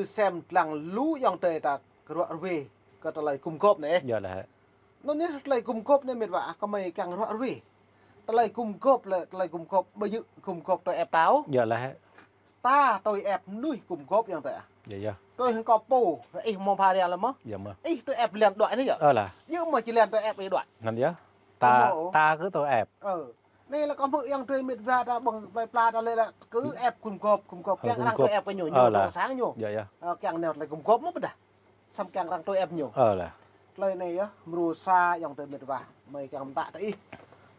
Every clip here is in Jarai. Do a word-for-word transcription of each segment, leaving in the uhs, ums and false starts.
Sem lăng lu ayŏng adơi ta ruă ruê kơ tơlơi gum gôp anai. Yơh lah. Anŭn yơh tơlơi gum gôp anai mĕt wa ah, kơmơi kiăng ruă ruê. Tơlơi gum gôp lĕ, tơlơi gum gôp ƀu djơ̆ gum gôp tui ĕp ta ôh. Yơh lah. Ta tui ĕp mơnuih gum gôp ayŏng adơi ah. Yơh, yơh. Tui hăng kâo pô, ih mơ̆ng pha ria lĕ mơ̆. Yơh mơ̆. Ih tui ĕp jơlan đuaĭ anai yơh. Ơ lah. Yơh mơ̆ či jơlan tui ĕp ih đuaĭ. Anŭn yơh. Ta, ta kơ tui ĕp. Ơ. Anai lĕ kâo hmư̆ ayŏng adơi mĕt wa ta ƀơ̆ng plơi pla ta lĕ lĕ kơ ĕp gum gôp, gum gôp. Kiăng arăng tui ĕp kơ ñu, ñu ƀơ̆ng sang ñu. Yơh, yơh. Ơ, kiăng nao tơlơi gum gôp mơ̆ ƀơdah. Samơ̆ kiăng arăng tui ĕp ñu. Ơ lah. Tơlơi anai yơh, mrô sa ayŏng adơi mĕt wa. Mơi kiăng mơtă tơ ih.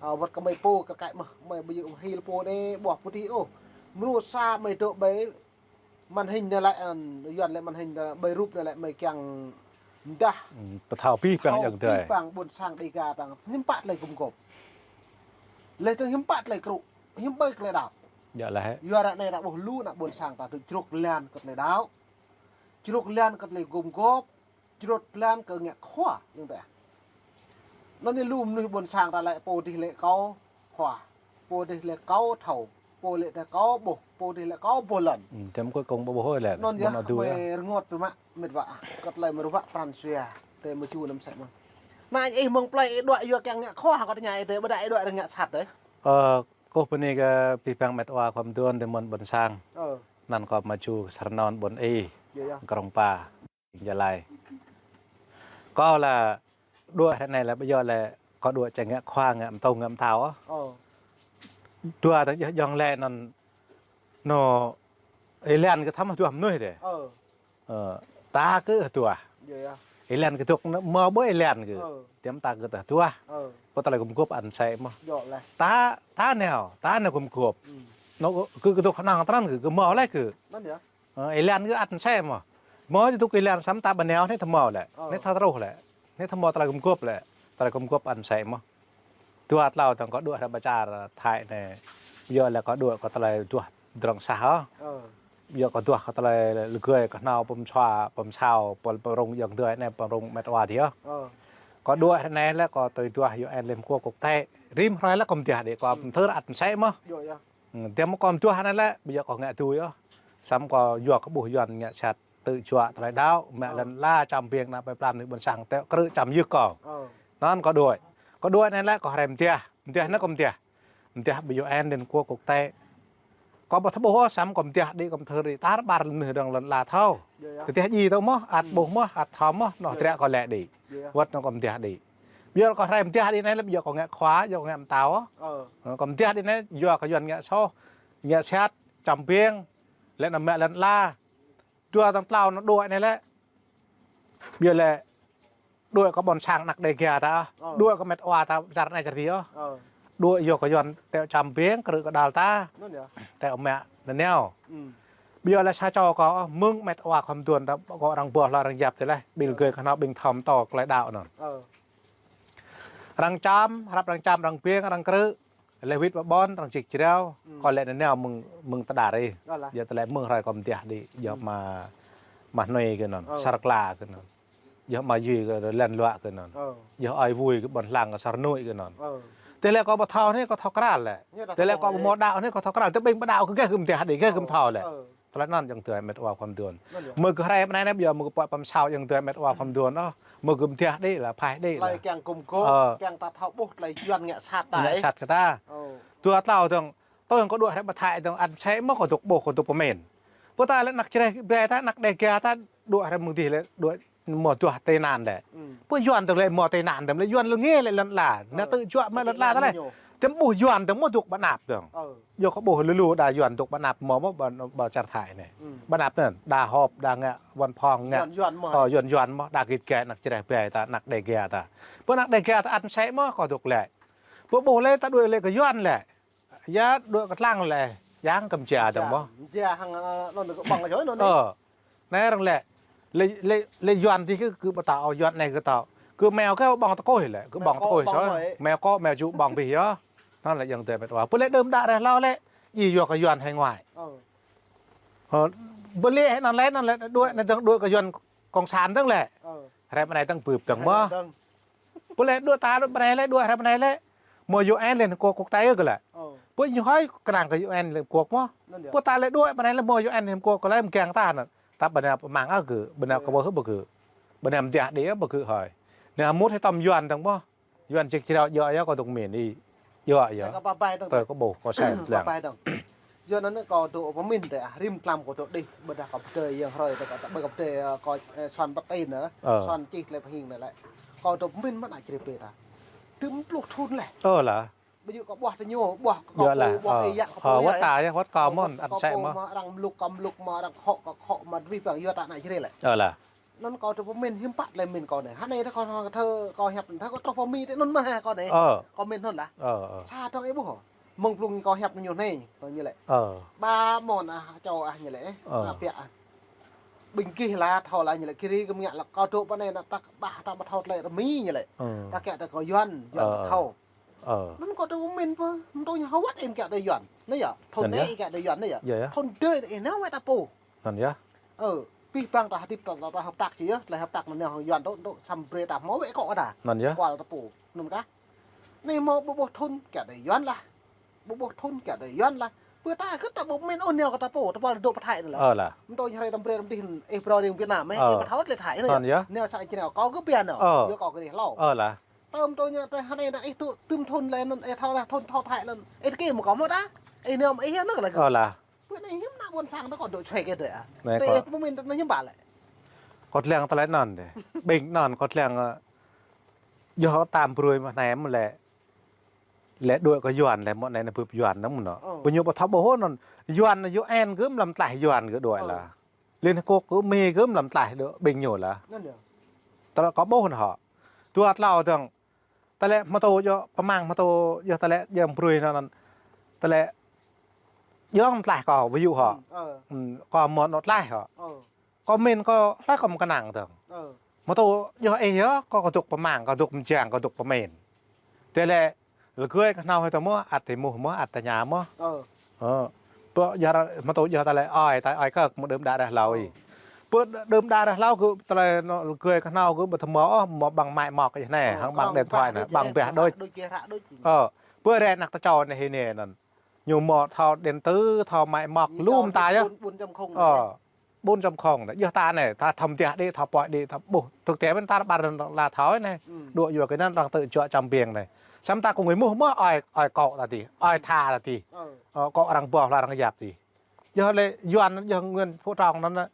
Ơ, wơ̆t kơ mơi pô kơ kaĭ mơ̆, mơi ƀu djơ̆ hil pô anai ƀuh pơtih ôh. Mrô sa mơi dŏ ƀơi màn hình anai lĕ, ơ, Yuan lĕ màn hình anai, ƀơi rup anai lĕ mơi kiăng mơdah. Pơthâo pih păng ayŏng adơi. Pih păng ƀôn sang Đêga păng hiư̆m pă tơlơi gum gôp. Lĕ tơ hiư̆m pă tơlơi krŭ, hiư̆m ƀơi tơlơi đaŏ. Yơh lah. Yua ră anai ta ƀuh lu ană ƀôn sang ta tŭ jrôk lan kơ tơlơi đaŏ. Jrôk lan kơ tơlơi gum gôp. Jrôk lan kơ ngă khua, ayŏng adơi. Anŭn anai lu mơnuih ƀôn sang ta lĕ pô dih lĕ kâo khua. Pô dih lĕ kâo thâo. Pô lĕ tơ kâo ƀuh. Pô dih lĕ kâo ƀuh lŏn. Tơm kơ kông ƀuh ƀuh lĕ. Anŭn yơh, mơi rơngot tơ mă mĕt wa ah. Kơ tơlơi mơ̆ ruă pran jua. Tơ mơ̆ ču năm sĕ mơ̆n. Anai ih mơ̆ng plơi ih đuaĭ yua kiăng ngă khua hă kâo tơña ih tơ, ƀơdah ih đuaĭ rơngă sat tơ. Ơ, kâo bơni kơ pih păng mĕt wa khua mơduôn tơ mơ̆n ƀôn sang. Ơ. Anŭn kâo mă ču kơ Sar Anŭn ƀôn ih. Yơh, yơh. Krông Pa. Jơlai. Kâo lĕ đuaĭ ră anai lĕ ƀu djơ̆ lĕ kâo đuaĭ či ngă khua ngă mơtô ngă mơtao. Ơ. Dua tơ̆ng jơh jŏng lĕ anŭn. Anŭn ih lan kơ thâo mơ̆ duah mơnuih dih. Ơ. Ơ, ta kơ duah. Yơh, yơh. Ih lan kơ dŏ mơ̆ ƀơi ih lan kơ. Ơ. Tơm ta kơ ta duah. Ơ. Pơ tơlơi gum gôp ăn sĕ mơ̆. Yơh lah. Ta, ta nao, ta nao gum gôp. Anŭn kơ, kơ dŏ kơnang tran kơ, kơ mơ̆ lĕ kơ. Anŭn yơh. Ơ, ih lan kơ ăt sĕ mơ̆. Mơ̆ či tŭ kơ ih lan samơ̆ ta ƀu nao anai thâo mơ̆ lĕ. Ơ. Anai thâo truh lĕ. Anai thâo mơ̆ tơlơi gum gôp lĕ. Tơlơi gum gôp ăn sĕ mơ̆. Dua tlâo tơ̆ng kâo đuaĭ hrơi ƀa čar Thái anai. Yua lĕ kâo đuaĭ kâo tơlơi duah drŏng sah ôh. Ơ. Yua kâo duah kâo tơlơi lơgơi kơ hnâo pơm sua, pơm sao, pơm, pơm rŭng ayŏng adơi anai, pơm rŭng mĕt wa dih ôh. Ơ. Kâo đuaĭ hrơi anai lĕ kâo tui duah U N Liên Hợp Quốc quốc tế. Rĭm hrơi lĕ kâo mơdah đĭ kâo pơthâo ăt sĕ mơ̆. Yơh, yơh. Tơm kâo mơduah anai lĕ, ƀu djơ̆ kâo ngă tui ôh. Samơ̆ kâo yua kâo ƀuh Yuan ngă sat tŭ juă tơlơi đaŏ, mă lŏn ala čăm biêng ană plơi pla mơnuih ƀôn sang tĕ krư̆ čăm yơh kâo. Anŭn kâo đuaĭ. Kâo đuaĭ anai lĕ kâo hrăm mơdah. Mơdah anai kâo mơdah. Mơdah ƀơi U N Liên Hợp Quốc quốc tế. Kâo ƀu thâo ƀuh ôh samơ̆ kâo mơdah đĭ kâo pơthâo đĭ tar ƀar mơnuih rŏng lŏn ala thâo. Kơ tơdah djai tơ mơ̆, ăt ƀuh mơ̆, ăt thâo mơ̆, anŏ dră kâo lĕ đĭ. Wơ̆t anŭn kâo mơdah đĭ. Ƀiă kâo hrăm mơdah đĭ anai lĕ ƀiă kâo ngă khua, ƀiă kâo ngă mơtao. Ơ. Kâo mơdah đĭ anai yua kơ Yuan ngă soh, ngă sat, čăm biêng, lĕ anŭn mă lŏn ala. Dua tơ̆ng tlâo anŭn đuaĭ anai lĕ. Ƀiă lĕ đuaĭ kơ ƀôn sang ană Đêga ta. Ơ. Đuaĭ kơ mĕt wa ta čar anai čar dih. Ơ. Đuaĭ yua kơ Yuan tĕ čăm biêng, krư̆ kơđal ta. Anŭn yơh. Tĕ mă nanao. Ƀiă lĕ sa čô kâo mơ̆ng mĕt wa khua mơduôn ta kâo arăng boh lŏn arăng yap tĕ lĕ. Ƀing gơ̆ kơ hnâo ƀing thâo mơtô tơlơi đaŏ anŭn. Ơ. Arăng čăm, hrăp arăng čăm, arăng biêng, arăng krư̆. Lĕ wĭt ƀơi ƀôn, arăng čih jrao, kâo lĕ nanao mơ̆ng, mơ̆ng tơđar ih. Yua tơlơi mơ̆ng hrơi kâo mơdah đĭ, yua mă, mă hnui kơ anŭn, Sar Kla kơ anŭn. Yua mă Yui kơ Lan Luă kơ anŭn. Yua Ai Vui kơ ƀôn lăng kơ Sar Nuih kơ anŭn. Tơlơi kâo ƀu thâo anai, kâo thâo krăl lĕ. Tơlơi kâo ƀu mơ̆ đaŏ anai, kâo thâo krăl. Tơl ƀing ƀu đaŏ kơ gơ̆ kơ mơdah đĭ, gơ̆ kơ thâo lĕ. Tơlơi anŭn ayŏng adơi mĕt wa khua mơduôn. Mơ̆ gơ̆ hrăm anai anai ƀiă mơ̆ gơ̆ pơpă pơm sao ayŏng adơi mĕt wa khua mơduôn ôh. Mơ̆ gơ̆ mơdah đĭ lĕ, phaih đĭ lĕ. Tơlơi kiăng gum gôp, kiăng ta thâo ƀuh tơlơi Yuan ngă sat ta. Ngă sat kơ ta. Dua tlâo tơ̆ng, tơ̆ng kâo đuaĭ hrơi ƀa Thái tơ̆ng ăn sĕ mơ̆ kâo dŏ ƀuh kâo dŏ pơmĭn. Pơ ta lĕ ană čơreh ƀai ta, ană Đêga ta, đuaĭ hrơi mơ̆ng dih lĕ, đuaĭ mơ̆ duah tị nạn lĕ. Pơ Yuan tơ̆ng lĕ mơ̆ tị nạn tơ̆ng lĕ Yuan lĕ ngă lĕ lŏn ala. Anai tŭ juă mă lŏn ala ta lĕ. Tơ̆m ƀuh Yuan tơ̆ng mơ̆ dŏ ƀơi anăp tơ̆ng. Yua kơ ƀuh lu lu đa Yuan dŏ ƀơi anăp mơ̆ mơ̆ ƀơi, ƀơi čar Thái anai. Ƀơi anăp anŭn, đa họp, đa ngă văn phòng ngă. Yuan, Yuan mơ̆. Ơ, Yuan, Yuan mơ̆, đa git gai ană čơreh ƀai ta, ană Đêga ta. Pơ ană Đêga ta ăn sĕ mơ̆ kâo dŏ lĕ. Pơ ƀuh lĕ ta đuaĭ lĕ kơ Yuan lĕ. Yua đuaĭ kơ lăng lĕ, yang kơ mơjia tơ̆ng mơ̆. Mơjia hăng, ơ, anŭn kơ ƀơ̆ng kơ čoi anŭn. Ơ. Anai arăng lĕ, lĕ, lĕ, lĕ Yuan dih kơ, kơ ƀu thâo, Yuan anai kơ thâo. Kơ meo kơ ƀơ̆ng tơkuih lĕ, kơ ƀơ̆ng tơkuih soi. Meo kơ, meo ču ƀơ̆ng bih yơh. Anŭn lĕ ayŏng adơi mĕt wa. Pơ lĕ đơ̆m đă reh hlâo lĕ, djai yua kơ Yuan hải ngoại. Ơ, pơ lĕ anŭn lĕ, anŭn lĕ, đuaĭ anai tơ̆ng đuaĭ kơ Yuan cộng sản tơ̆ng lĕ. Hrăm anai tơ̆ng bưp tơ̆ng mơ̆. Pơ lĕ đuaĭ ta đuaĭ ƀơi anai lĕ, đuaĭ hrơi ƀơi anai lĕ. Mơ̆ U N Liên Hợp Quốc quốc tế kơ lĕ. Pơ ñu hơi kơnang kơ U N Liên Hợp Quốc mơ̆. Pơ ta lĕ đuaĭ ƀơi anai lĕ mơ̆ U N Liên Hợp Quốc kơ lĕ mơ̆ kiăng ta anŭn. Tăp ƀơi anai pơmang ah gơ̆, ƀơi anai kơ ƀuh ƀu gơ̆. Ƀơi anai mơdiah đĭ ƀu gơ̆ hơi. Anai mŭt hĭ tơm Yuan dơ̆ng ƀuh. Yuan čih črâo djơ̆ yơh kâo dŏ mĭn ih. Djơ̆ yơh. Tơ kâo ƀuh, kâo sem lăng. Yuan anŭn kâo dŏ pơmĭn tơ ah, rĭm tlam kâo dŏ đih, ƀôdah kâo pơdơi yang hrơi tơ kâo ta ƀơi kâo pơdơi, ơ, kâo, ơ, Suan pơtĭn ah. Ơ. Suan čih tơlơi pơhing anai lĕ. Kâo dŏ pơmĭn mơ̆n ah črê pê ta. Tơm pluh thŭn leh. Ơ lah. Ƀu djơ̆ kâo ƀuh tơ ñu, ƀuh kâo pô, ƀuh ih yă kâo pô. Wơ̆t ta yơh, wơ̆t kâo mơ̆n, ăt sĕ mơ̆n. Kâo pô mă arăng mluk, kâo mluk mă arăng khŏ, kâo khŏ mă abih bang yua ta ană črê lĕ. Ơ lah. Anŭn kâo tơ pơmĭn hiư̆m pă lĕ mĭn kâo anai. Hơnai tơ kâo, kâo, kâo hiăp anŭn, tơ kâo truh pơ Mi tơ anŭn mơ̆n ha kâo anai. Ơ. Kâo mĭn anŭn lah. Ơ, ơ. Sa dong ih ƀuh. Mơ̆ng blung kâo hiăp ñu anai, kâo ñu lĕ. Ơ. Ba mơ̆n ah, čô ah ñu lĕ. Ơ. Ană piă ah. Ƀing gih lah, thâo lah ñu lĕ, kiri kơ mơñă lah kâo dŏ pơ anai ană tăk ƀah ta ƀu thâo tơlơi ră Mi ñu lĕ. Ơ. Ta kiăng tơ kơ Yuan, Yuan ƀu thâo. Ơ. Anŭn kâo tơ pơmĭn pơ, mơ̆ng tơ ñu hơwăt ih kiăng tơ Yuan. Anai yơh, thŭn anai ih kiăng tơ Yuan anai yơh. Yơh, yơh. Thŭn dơi ih nao wơ̆t ta pô. Anŭn yơh. Ơ, abih bang ta hơdip ta, ta, ta hợp tác či yơh, tơlơi hợp tác anŭn yơh Yuan tơ, tơ, samơ̆ brơi ta hmâo wơ̆t kâo ta. Anŭn yơh. Kual ta pô, anŭn kah. Anai hmâo ƀu ƀuh thŭn kiăng tơ Yuan lah. Ƀu ƀuh thŭn kiăng tơ Yuan lah. Pơ ta kơ ta ƀu pơmĭn ôh nao kơ ta pô, ta pô dŏ pơ Thái anai lah. Ơ lah. Mơ̆ng tơ ñu hrơi tơm brơi tơm đih, ih brơi đing Việt Nam, ơ, ih ƀu thâo tơlơi Thái anai. Anŭn yơh. Nao sa ih či nao, kâo kơ pia nao. Ơ. Yua kâo kơ đih hlâo. Ơ lah. Tơm tơ ñu tơ hơnai anai ih tŭ tơm thŭn lĕ anŭn, ih thâo lah thŭn thâo Thái anŭn. Ih tơkê mơ̆ kâo mơ̆ ta? Ih nao mă ih anŭn lah. Ơ lah. Pơ anai hiư̆m ană ƀôn sang tơ kâo dŏ čuai kơ dơi ah. Anai tơ kâo pơmĭn tơ anai hiư̆m pă lĕ. Kâo lăng tơlơi anŭn dih. Ƀing anŭn kâo lăng, ơ, yơh tơm brơi mơ̆ anai mơ̆ lĕ. Lĕ đuaĭ kơ Yuan lĕ mơ̆ anai anai bưp Yuan anŭn mơ̆ anŭn. Ơ. Ƀu ñu ƀu thâo ƀuh anŭn. Yuan U N gơ̆ mlam tlaih Yuan gơ̆ đuaĭ lah. Liên Hợp Quốc gơ̆ Mi gơ̆ mlam tlaih đuaĭ ƀing ñu lah. Anŭn yơh. Tơlơi kâo ƀuh anŭn hŏ. Dua tlâo dơ̆ng. Tơlơi mơtô yơh, pơmang mơtô yơh tơlơi jăm brơi anŭn, anŭn. Tơlơi jơ̆ng tlaih kâo, ví dụ hŏ. Ơ. Kâo mơ̆n anŭn tlaih hŏ. Ơ. Kâo mĭn kâo, hlơi kâo mơ̆ kơnang dơ̆ng. Ơ. Mơtô yơh ih yơh, kâo, kâo dŏ pơmang, kâo dŏ mơjang, kâo dŏ pơmĭn. Tơlơi, lơgơi kơ hnâo hơi tơ mơ̆, ăt tơ mŭh mơ̆, ăt tơ ña mơ̆. Ơ. Ơ. Pơ yơh mơtô yơh tơlơi ơi, tơlơi ơi kơ mơ̆ đơm đă ră hlâo ih. Pơ đơm đă ră hlâo gơ̆ tơlơi anŭn lơgơi kơ hnâo gơ̆ ƀu thâo mơ̆ ôh, mơ̆ ƀăng mă mŏk kơ anai, hăng ƀăng điện thoại anai, ƀăng biă đôč. Ơ. Pơ ră ană ta čô anai hĭ anai anŭn. Ñu mơ̆ thâo điện tử, thâo mă mŏk lu mơta yơh. Ơ. Bốn chấm không anai, yơh ta anai, ta thâo mơdiah đĭ, thâo pơhiăp đĭ, thâo ƀuh. Thực tế mơ̆n ta ƀar anŭn lah thâo anai. Đuaĭ yua kơ anŭn arăng tơčuă čăm biêng anai. Samơ̆ ta kơ ngui mŭh mơ̆ ơi, ơi kŏ ta dih, ơi tha ta dih. Ơ, kŏ arăng ƀuh lah arăng yap dih. Yơh lĕ Yuan, yơh Nguyễn Phú Trọng anŭn,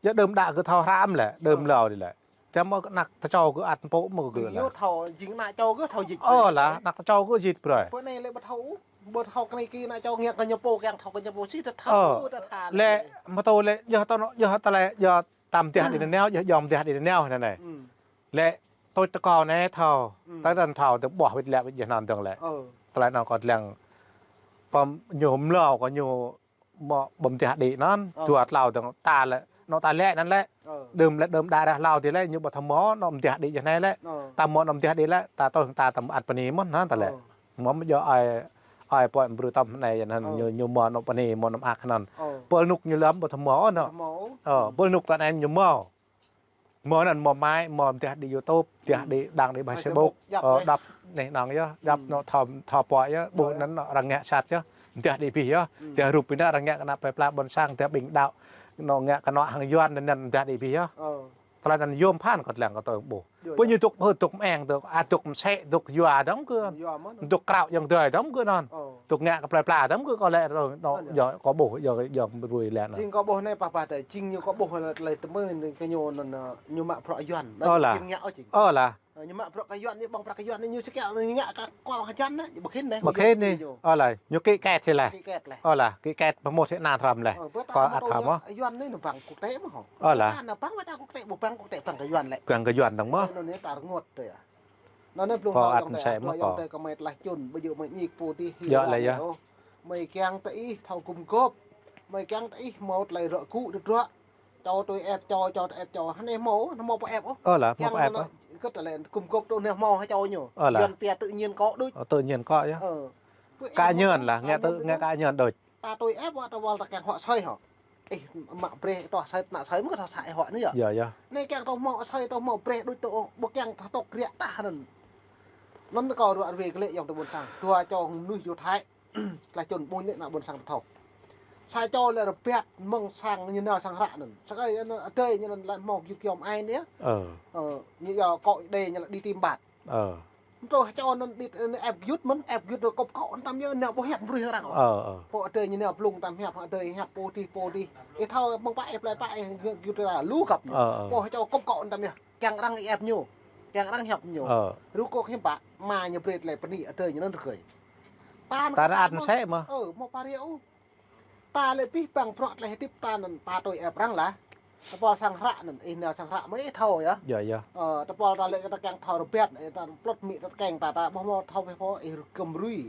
yơh đơm đă gơ̆ thâo hrăm lĕ, đơm hlâo dih lĕ. Tơm mơ̆ ană ta čô gơ̆ ăt pô mơ̆ gơ̆ lah. Ñu thâo, jing ană čô gơ̆ thâo jit. Ơ lah, ană ta čô gơ̆ jit brơi. Pơ anai lĕ ƀu thâo. Ƀu thâo kơ anai kơ ană čô ngă kơ ñu pô kiăng thâo kơ ñu pô sĭt thâo. Ơ, ta thâo lĕ. Mơtô lĕ, yơh tơ anŭn, yơh tơlơi, yơh tơm mơdiah đĭ anai nao, yơh jơ̆ng mơdiah đĭ anai nao anai. Lĕ, tui tơ kâo anai thâo. Tơl anŭn thâo, tơ ƀuh wĭt lĕ wĭt yơh anŭn dơ̆ng lĕ. Ơ. Tơlơi anŭn kâo lăng, pơm ñu mlâo kơ ñu mơ̆ ƀu mơdiah đĭ anŭn, dua tlâo dơ̆ng ta lĕ, anŏ ta lĕ anŭn lĕ. Ơ. Đơm lĕ, đơm đă ră hlâo dih lĕ, ñu ƀu thâo mơ̆ anŏ mơdiah đĭ yơh anai lĕ. Ơ. Ta mơ̆ anŏ mơdiah đĭ lĕ, ta tui ta tơm ăt bơni mơ̆n anŭn ta lĕ. Ơ. Mơ̆ yơh ai, ai pô brơi tơm anai yơh anŭn, ơ, ñu, ñu mơ̆ anŏ bơni, mơ̆ anŏ mơak anŭn. Ơ. Pơ anŭn ñu lăm ƀu thâo mơ̆ anŏ. Ƀu thâo mơ̆. Ơ, pơ anŭn ta anai ñu mơ̆. Mơ̆ anŭn mơ̆ mai, mơ̆ mơdiah đĭ YouTube, mơdiah đĭ, đăng đĭ ƀơi Facebook. Ơ, djŏp anai anŏng yơh, djŏp anŏ thâo, thâo pô yơh, ƀuh anŭn anŏ arăng ngă sat yơh, mơdiah đĭ abih yơh. Mơdiah rup anŭn arăng ngă kơ ană plơi pla ƀôn sang, mơdiah ƀing đaŏ, anŏ ngă kơ anŏ hăng Yuan anŭn mơdiah đĭ abih yơh. Ơ. Tơlơi anŭn yôm phăn kâo lăng kâo tơ ƀuh. Pơ ñu dŏ hơ̆t dŏ mơeng tơ, ăt dŏ mơsĕ, dŏ yua dơ̆ng gơ̆. Yua mơ̆n. Dŏ krao jơ̆ng dơi dơ̆ng gơ̆ anŭn. Ơ. Dŏ ngă kơ plơi pla dơ̆ng gơ̆ kâo lĕ, anŭn yơh. Yơh kâo ƀuh, yơh, yơh brơi lĕ anŭn. Jing kâo ƀuh anai pă pă tơ, jing ñu kâo ƀuh lĕ tơlơi tơmơi anai kơ ñu anŭn, ơ, ñu mă bruă Yuan. Ơ lah. Jing ngă ôh jing. Ơ lah. Ơ, ñu mă bruă kơ Yuan anai, ƀơ̆ng bruă kơ Yuan anai, ñu sĭt kiăng ñu ngă kơ kual hơjăn anai, ƀu khĭn anai. Ƀu khĭn anai. Ơ lah, ñu ký kết hĭ lĕ. Ký kết lĕ. Ơ lah, ký kết pơmŭt hĭ anăn hrăm lĕ. Ơ, pơ ta kâo ăt thâo mơ̆. Yuan anai anŏ ƀơ̆ng quốc tế mơ̆ hŏ. Ơ lah. Pơ ta anŏ ƀơ̆ng quốc tế, ƀu ƀơ̆ng quốc tế ƀơ̆ng kơ Yuan lĕ. Ƀơ̆ng kơ Yuan dơ̆ng mơ̆. Ơ, anŭn anai ta rơngot tơ yơh. Anŭn anai blung thâo ayŏng adơi, ayŏng adơi kơ mơi tơlơi čun, ƀu djơ̆ mơi ñik pô dih hĭ lĕ yơh. Mơi kiăng tơ ih thâo gum gôp. Mơi kiăng tơ ih hmâo tơlơi rơ̆ gŭ tơdruă. Čô tui ĕp čô, čô tui ĕp čô. Hơnai hmâo, hmâo pô ĕp ôh. Ơ lah, hmâo pô ĕp ôh. Kơ tơlơi gum gôp tui anai hmâo hă čô ñu. Ơ lah. Yuan pia tự nhiên có đôč. Ơ, tự nhiên có yơh. Ơ. Cá nhân lah, nghe tự, nghe cá nhân đôč. Ta tui ĕp wă ta wăl ta kiăng huă asơi hŏ. Ih, mă brơi tŏ asơi, ană asơi mơ̆ kơ thâo sa ih huă anai yơh. Yơh, yơh. Anai kiăng tŏ hmâo asơi, tŏ hmâo brơi đôč tŏ, ƀu kiăng thâo tŏk riă tah anŭn. Anŭn kâo ruă ruai kơ lĕ ayŏng adơi ƀôn sang. Dua čô mơnuih yua Thái. Tơlơi čun ƀuñ anai ană ƀôn sang thâo. Sa čô lĕ rơbat mơ̆ng sang ñu nao sang hră anŭn. Sa kơ anŭn adơi ñu anŭn lĕ hmâo git kiom ai anai. Ơ. Ơ, ñu yua kơ adơi ñu lĕ đi tìm bạn. Ơ. Mơ̆ tơ čô anŭn đĭ anŭn ĕp git mơ̆n, ĕp git kŏp kŏ anŭn tam yơh nao ƀu hiăp brơi arăng. Ơ, ơ. Pô adơi ñu nao blung tam hiăp, adơi hiăp pô tih, pô tih. Ih thâo mơ̆ng pă ĕp lĕ pă ih git ra lu găp. Ơ, ơ. Pô čô kŏp kŏ anŭn tam yơh. Kiăng arăng ĕp ñu. Kiăng arăng hiăp ñu. Ơ. Rŭ kơ hiư̆m pă, mă ñu brơi tơlơi pơni adơi ñu anŭn rơgơi. Ta anŭn ta anŭn ăt mơ̆n. Mơsĕ mơ̆. Ơ, mơ̆ pă riu. Ta lĕ pih păng prŏ tơlơi hơdip ta anŭn ta tui ĕp arăng lah. Tơpul sang hră anŭn, ih nao sang hră mơ̆ ih thâo yơh. Yơh, yơh. Ơ, tơpul ta lĕ ta kiăng thâo rơbat, ơ, ta plŏt mĭ ta tơkeng ta, ta ƀuh mơ̆ thâo pih pô, ih kơm rui.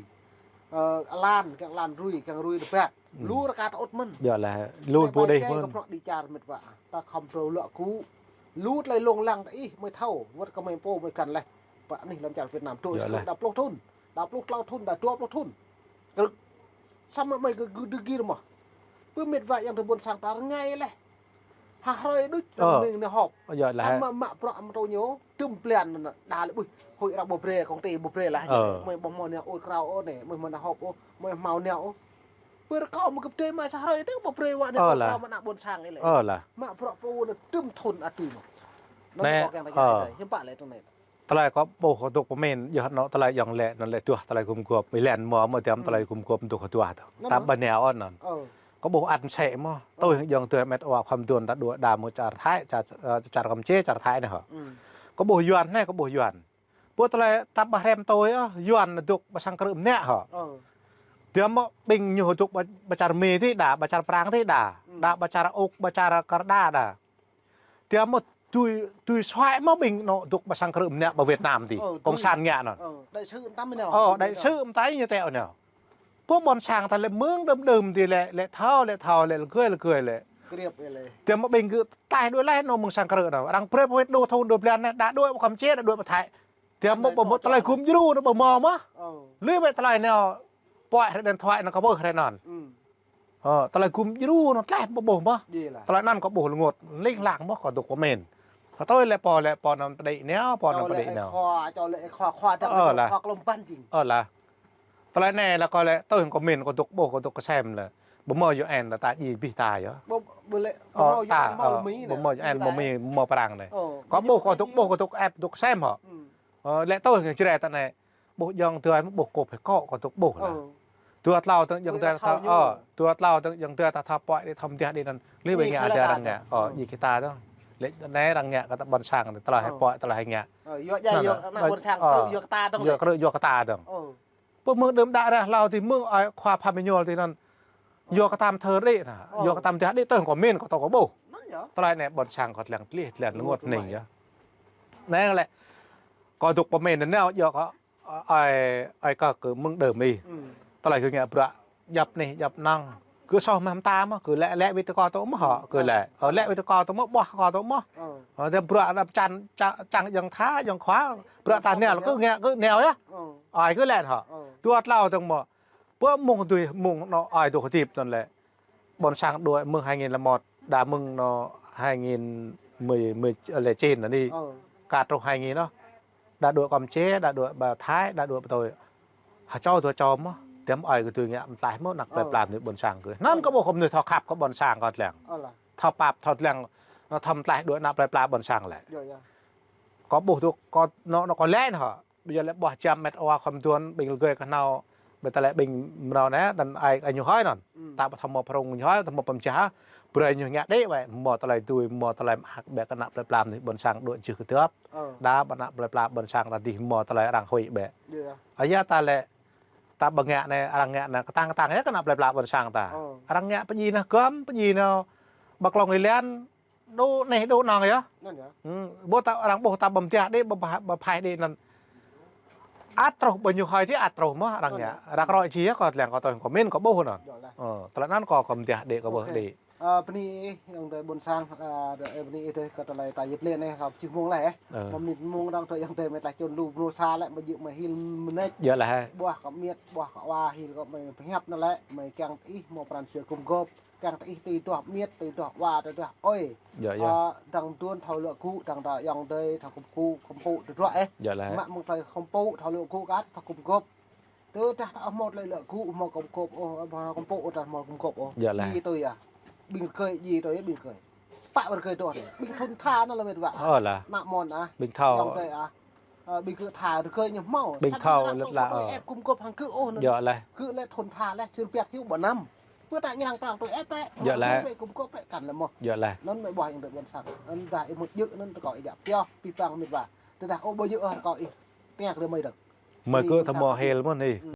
Ơ, alan, kiăng alan rui, kiăng rui rơbat. Lu rơka ta ŭt mơ̆n. Yơh lah, lu ƀu đih mơ̆n. Kơ prŏ đĭ čar mĭt wa. Ta khŏm tơ lŏ kŭ. Lu tơlơi lông lăng ta ih, mơ̆ thâo, wơ̆t kơ mơ̆ pô mơ̆ găn leh. Pă anih lăm čar Việt Nam, tui đa pluh thŭn. Đa pluh klâo thŭn, đa dua pluh thŭn. Kơ samơ̆ mơ̆ gơ gơ đơ gir mơ̆. Pơmĭt wa yang tơ ƀôn sang ta rơngai leh. Hă hrơi đuč, ơ, mơ̆ng anai họp. Ơ, yơh lah. Samơ̆ mă prŏ mơ̆ tơ ñu, tơm blan anŭn, đa lĕ ƀuh. Hơi arăng ƀu brơi, công ty ƀu brơi lah. Ơ. Mơ̆ ƀuh mơ̆ anai ôh krao ôh anai, mơ̆ mơ̆ anai họp ôh, mơ̆ hmâo anai ôh. Pơr kâo mơ̆ gơ̆p tơi mă sa hrơi tơ ƀu brơi wa anai, ơ, lah. Kâo mă ană ƀôn sang anai lĕ. Ơ, lah. Mă prŏ pô anai tơm thŭn atu mơ̆. Anŭn anai, kâo kiăng ta ơ. Hiư̆m pă lĕ tơ anai. Tơlơi kâo ƀuh kâo dŏ pơmĭn, yơh anŏ tơlơi yŏng lĕ, anŭn lĕ tuah tơlơi gum gŏp, mĭ lĕ mơ̆ mơ̆ tiăm tơlơi gum gŏp dŏ kơ tuah tơ. Anŭn. Ta ƀu nao ôh anŭn. Ơ. Kâo ƀuh ăt mơsĕ mơ̆. Ơ. Tui yŏng tui mĕt wa khŏm duôn ta đuaĭ đa mơ̆ čar Thái, čar, ơ, čar Kampuchia, čar Thái anai hă. Ơ. Kâo ƀuh Yuan anai, kâo ƀuh Yuan. Ƀu tơlơi ta ƀu hrăm tui, ơ, Yuan dŏ ƀơi sang krư̆ mơnă hă. Ơ. Tiăm mơ̆ ƀing ñu dŏ ƀơi, ƀơi čar Mi tih đa, ƀơi čar Prang tih đa, ơ, đa ƀơi čar Uk, ƀơi čar Kơnđa đa. Tiăm mơ̆ tui, tui suaih mơ̆ ƀing anŏ dŏ ƀơi sang krư̆ mơnă ƀơi Việt Nam tih. Ơ, cộng sản ngă anŭn. Ơ, đại sứ tam nao. Ơ, đại sứ tam ñu teo nao. Pô ƀôn sang ta lĕ mơ̆ng đơm đơm tih lĕ, lĕ thâo, lĕ thâo, lĕ rơgơi, rơgơi lĕ. Kriăp lĕ. Tiăm mơ̆ ƀing gơ̆ taih đuaĭ leh anŏ mơ̆ng sang krư̆ anŭn. Arăng brơi pơwĕt đô thŭn đô blan anai, đa đuaĭ ƀơi Kampuchia, đa đuaĭ ƀơi Thái. Tiăm mơ̆ ƀu mơ̆ tơlơi gum djru anŭn ƀu mơ̆ mơ̆. Ơ. Lui ƀĕ tơlơi nao pơhiăp hrơi điện thoại anŭn kâo ƀuh hrơi anŭn. Ơ, tơlơi gum djru anŭn tlaih ƀu ƀuh mơ̆. Tơlơi anŭn kâo ƀuh rơngot, ling lang mơ̆ kâo dŏ pơmĭn. Kâo tui lĕ pô lĕ pô anŭn pơđĭ nao, pô anŭn pơđĭ nao. Ơ lah. Tơlơi anai lah kâo lĕ tui kâo mĭn kâo dŏ ƀuh kâo dŏ kơsem lĕ. Ƀu mơ̆ U N ta ta djai abih ta yơh. Ƀu mơ̆ U N mơ̆ Mi, mơ̆ Prang anai. Kâo ƀuh kâo dŏ ƀuh kâo dŏ ĕp dŏ kơsem hă. Ơ, lĕ tui kơ Jrai ta anai. Ƀuh yŏng tui mơ̆ ƀuh kŏp hĕ kŏ kâo dŏ ƀuh lah. Ơ. Dua tlâo tơ̆ng yŏng tui ta thâo, ơ, dua tlâo tơ̆ng yŏng tui ta thâo pơhiăp đĭ thâo mơ̆ dih đĭ anŭn. Lui ƀĕ ngă adai arăng ngă. Ơ, djai kơ ta tơ̆ng. Lĕ anai arăng ngă kơ ta ƀôn sang tơlơi hĕ pơhiăp tơlơi hĕ ngă. Ơ, yua djai yua ană ƀôn sang krư̆ yua kơ ta tơ̆ng. Yua krư̆ yua kơ ta tơ̆ng. Ơ. Pơ mơ̆ng đưm đă ră hlâo tih mơ̆ng ơi khua Phan Minh Yul tih anŭn. Yua kơ tam thơ đĭ anŭn. Yua kơ tam thơ đĭ tơ̆ng kâo pơmĭn kâo dŏ kâo ƀuh. Tơlơi anai ƀôn sang kâo lăng tlaih tlaih rơngot ning yơh. Anai lĕ kâo dŏ pơmĭn anŭn yơh kâo ơi, ơi kơ kơ mơ̆ng đưm ih. Tơlơi kơ ngă bruă djŏp anih djŏp anŏng. Kơ soh mơ̆ ta mơ̆, kơ lĕ, lĕ wĭt kâo dŏ mơ̆ hă, kơ lĕ. Ơ, lĕ wĭt kâo dŏ mơ̆, ƀuh kâo dŏ mơ̆. Ơ, tơm bruă anăm čang, čang, čang yŏng tha, yŏng khua. Bruă ta nao, kơ ngă, kơ nao yơh. Ơi kơ lĕ hă. Dua tlâo tơ̆ng mơ̆. Pơ mơ̆ng tui mơ̆ng anŏ ơi dŏ hơdip anŭn lĕ. Ƀôn sang đuaĭ mơ̆ng hai nghìn lẻ một, đa mơ̆ng anŏ hai nghìn mười, mười, lẻ chín anai. Ơ. Kơ truh hai nghìn anŭn. Đa đuaĭ Kampuchia, đa đuaĭ ƀơi Thái, đa đuaĭ ƀơi tui. Hă čô dua čô mơ̆, tiăm ơi kơ tui ngă mơ̆ tlaih mơ̆ anăp plơi pla mơnuih ƀôn sang kơ. Anŭn kâo ƀuh kơ mơnuih thâo khăp kơ ƀôn sang kâo lăng. Ơ lah. Thâo pap, thâo lăng, anŏ thâo mơ̆ tlaih đuaĭ anăp plơi pla ƀôn sang lĕ. Yơh, yơh. Kâo ƀuh dŏ, kâo anŏ, anŏ kâo lĕ hă. Ƀu djơ̆ lĕ ƀuh čăm mĕt wa khŏm duôn ƀing rơgơi kơ nao. Ƀĕ tơlơi ƀing mrâo anai, đăn ai, ai ñu hơi anŭn. Ta ƀu thâo mơ̆ prŏng ñu hơi, ta mơ̆ pơmjah. Brơi ñu ngă đĭ wĕ, mơ̆ tơlơi tui, mơ̆ tơlơi mơak ƀĕ kơ anăp plơi pla mơnuih ƀôn sang đuaĭ jưh kơ tơ̆p. Đa ƀơi anăp plơi pla ƀôn sang ta dih mơ̆ tơlơi arăng huĭ ƀĕ. Ơ yơh ta lĕ, ta ƀu ngă anai, arăng ngă anai, kơtang kơtang yơh kơ anăp plơi pla ƀôn sang ta. Arăng ngă pơdjai anai gơ̆m, pơdjai anai ƀơi Klông Êlan, Đu anai đu anŏng yơh. Anŭn yơh. Ƀu ta arăng ƀuh ta ƀăm tiah đĭ, ƀăm pha-, ƀăm phai đĭ anŭn. Ăt truh ƀơi ñu hơi tih ăt truh mơ̆ arăng ngă. Arăng roi či yơh kâo lăng kâo tui kâo min kâo ƀuh anŭn. Yơh lah. Ơ, tơlơi anŭn kâo ƀăm tiah đĭ kâo ƀuh đĭ. Ơ, bơni ih, yŏng adơi ƀôn sang, ơ, bơni ih dêh kơ tơlơi ta yit lĕ anai, sa pơjih mông leh. Ơ. Mơ̆ng mơnuih mông arăng tơ yŏng adơi mĕt lah čun lu mơnuih sa lĕ, ƀu djơ̆ mơ̆ hil mơneč. Yơh lah. Ƀuh kơ miet, ƀuh kơ wa hil kơ mơi pơhiăp anŭn lĕ, mơi kiăng ih mơ̆ pran jua gum gŏp. Kiăng tơ ih tui duah miet, tui duah wa, tui duah ơi. Yơh, yơh. Ơ, dăng duôn thâo luă gŭ, dăng ta yŏng adơi thâo khŏm gŭ, khŏm pŭ tơdruă ĕh. Yơh lah. Mă mơ̆ng tơlơi khŏm pŭ, thâo luă gŭ kơ ăt, thâo gum gŏp. Tơdah ta ƀu hmâo tơlơi lăi gŭ, ƀu hmâo kơkuh kơkuh ôh, ƀu hmâo kơkuh kơkuh ôh ta ƀu hmâo kơkuh kơkuh ôh. Yơh lah. Jing tui yơh. Ƀing rơkơi, jing tui yơh ƀing rơkơi. Pă ƀing rơkơi tui yơh. Ƀing thŭn tha anŭn lĕ met wa. Ơ lah. Ană mơnuih ah. Ƀing thâo. Ayŏng adơi ah. Ơ, ƀing gơ̆ tha rơkơi ñu hmâo. Ƀing thâo lĕ lah, ơ. Ĕp gum gôp hăng gơ̆ ôh anŭn. Yơh lah. Gơ̆ lĕ thŭn tha lĕ, sĭt biă hyu ƀu năm. Pơ ta ñu lăng prang tui ĕp ĕp. Yơh lah. Ĕp gum gôp ĕp kăn lĕ mơ̆n. Yơh lah. Anŭn mơi ƀuh ayŏng adơi ƀôn sang. Anŭn dah ih mŭt djơ̆ anŭn tơkâo ih djă pioh. Pih pang met wa. Tơdah ôh ƀu djơ̆ ôh tơkâo ih. Tơña kơ mơi dơ̆ng. Mơi gơ̆ thâo mơ̆ hil mơ̆n ih.